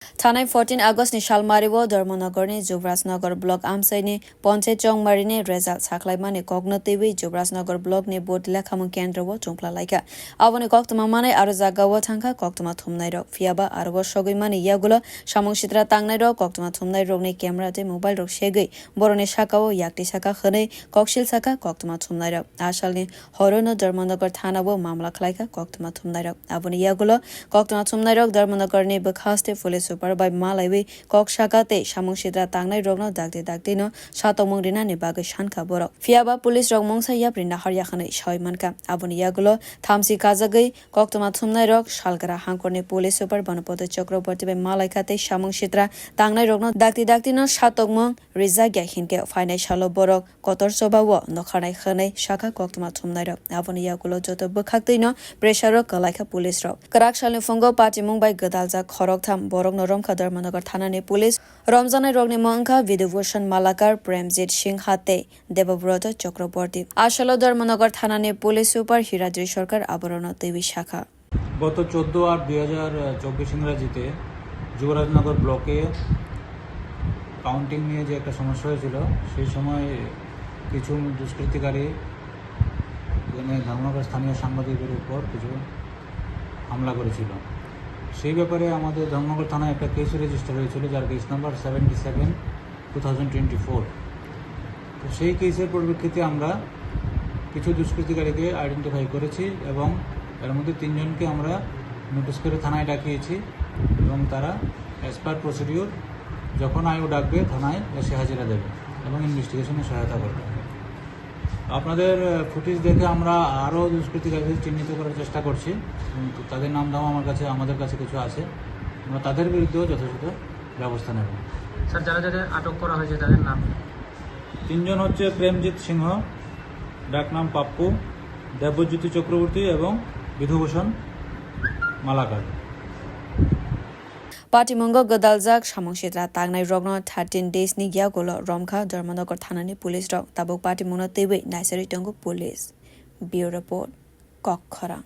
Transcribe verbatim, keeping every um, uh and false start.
Thanai fourteen August ni salmario Dharmanagar ni Juvrajnagar block amchai ni Ponchai Chongmari ni result sakhlaimani kokno twiwi Juvrajnagar block ni vote lekhamung kendro o chungpla laikha. Aboni koktwma manwi aro jaga o thangkha koktwma thumnai rok. Phiyaba aro o sogwi mani yagulo samung sitra tangnai rok koktwma thumnai rokni camera tei mobile rok segwi borokni saka o yakti saka hwnwi koksil saka koktwma thumnai rok. A salni horo no Dharmanagar thana o mamla khlaikha koktwma thumnai rok. Aboni yagulo koktwma thumnai rok Dharmanagar ni bwkha haste police super bai malaiwi kok saka tei samung sitra tangnai rokno dakti dakti no satokmung rinani bagwi sankha borok. Phiyaba police rok mungsa yapri nahar ya hwnwi sawi mankha. Aboni yagulo thamchi kajagwi koktwma thumnai rok salgra hangkorni police super Banopodo Chakraborty bai malaikha tei samung sitra tangnai rokno dakti dakti no satokmung rijak ya hinkhe phainai salo borok kotor choba o nokharnai hwnwi sakha koktwma thumnai rok. Aboni yagulo joto bwkhaktwi no pressure o kwlaikha police rok. Kwrak salni phungo patimung bai gwdaljak khoroktham borokno romkha Dharmanagar thanani police. Romjaknai rokni mung wngkha Vidubhushan Malakar, Premjit Singha tei Debabrata Chakraborty. Asalo Dharmanagar thanani police super Hiradri Sarkar aborokno twiwi sakha. গত চোদ্দো আট দুই হাজার চব্বিশ ইংরাজিতে যুবরাজনগর ব্লকে কাউন্টিং নিয়ে যে একটা সমস্যা হয়েছিল, সেই সময় কিছু দুষ্কৃতিকারী এখানে ধর্মনগর স্থানীয় সাংবাদিকের উপর কিছু হামলা করেছিল। সেই ব্যাপারে আমাদের ধর্মনগর থানায় একটা কেসও রেজিস্টার হয়েছিল, যার case number seventy seven two thousand twenty four. তো সেই কেসের পরিপ্রেক্ষিতে আমরা কিছু দুষ্কৃতিকারীকে আইডেন্টিফাই করেছি এবং এর মধ্যে তিনজনকে আমরা নোটিশ করে থানায় ডাকিয়েছি এবং তারা অ্যাজ পার প্রসিডিওর যখন আইও ডাকবে থানায় এসে হাজিরা দেবে এবং ইনভেস্টিগেশনে সহায়তা করবে। আপনাদের ফুটেজ দেখে আমরা আরও দুষ্কৃতিকারীদের চিহ্নিত করার চেষ্টা করছি এবং তাদের নাম দাম আমার কাছে, আমাদের কাছে কিছু আছে, আমরা তাদের বিরুদ্ধেও যথাযথ ব্যবস্থা নেব। স্যার, যারা যাদের আটক করা হয়েছে তাদের নাম? তিনজন হচ্ছে প্রেমজিৎ সিংহ, ডাকনাম পাপ্পু, দেবজ্যোতি চক্রবর্তী এবং বিধুভূষণ Malakar. Patimungo gwdaljak samung sitra tangnai rokno thirteen days ni yagulo romkha Dharmanagar thanani police rok. Tabuk patimungno twiwi naisari tongo police. Bureau Report, Kokkhorang.